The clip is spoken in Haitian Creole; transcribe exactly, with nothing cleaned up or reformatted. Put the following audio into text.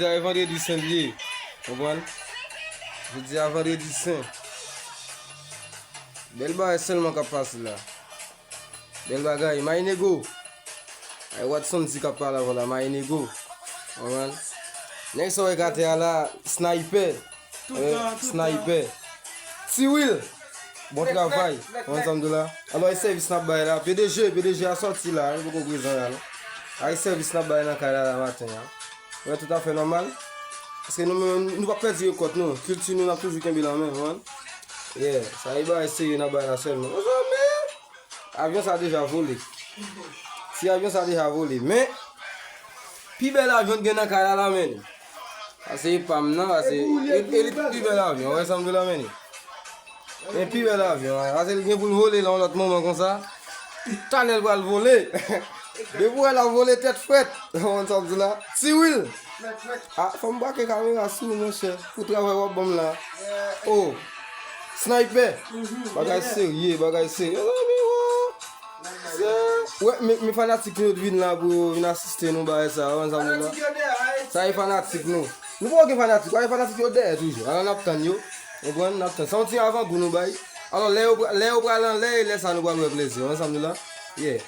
Jodi a vandredi sen li ye. Konprann? Jodi a vandredi sen. Bèl bagay sèlman k ap pase la. Bèl bagay. Maynego. Ay Watson di k ap pale avè w la, Maynego. Konprann? Nèg sa w wè k atè a la, Sniper. Sniper. Ti Will. Bon travay. Konprann sa m di w la? Alò, e sèvis n ap bay la. P D G, P D G a sòti la. Li poko prezan la, non. Ay sèvis n ap bay nan kay la, la maten an. Wè, toutafè nòmal. Paske nou menm, nou p ap pèdi rekòt nou. Kilti nou, n ap toujou kenbe l an men, konprann? Yeah, sa e bagay serye n ap bay la sèlman. Mezanmi! Avyon sa deja vole. Ti avyon sa deja vole. Men, pi bèl avyon t gen nan kay la, la, men. Sa se pa m nan, sa se e, e li pi bèl avyon. Wè sa m di w la, men. Men pi bèl avyon, sa se li gen pou l vole la yon lòt moman konsa. Talè l pral vole. Depi w wè l ap vole tèt frèt. Konprann sa m di w la? Ti Will. Ah, fò m brake kamera sou ou, monchè. Pou travay w ap ban m la. Oh. Sniper. Bagay serye, bagay serye. Mezanmi, wo. Wè, men, men fanatik nou yo t vin la pou yo vin asiste nou bagay sa, konprann sa m di w la? Sa e fanatik nou. Nou poko gen fanatik, wè, fanatik yo dèyè toujou. Alò n ap tann yo. Konprann, n ap tann. Sa yon ti avangou nou bay. Alò, lè yo pra-, lè yo pral anlè, e lè sa nou pral wè plezi. Konprann sa m di w la? Yeah.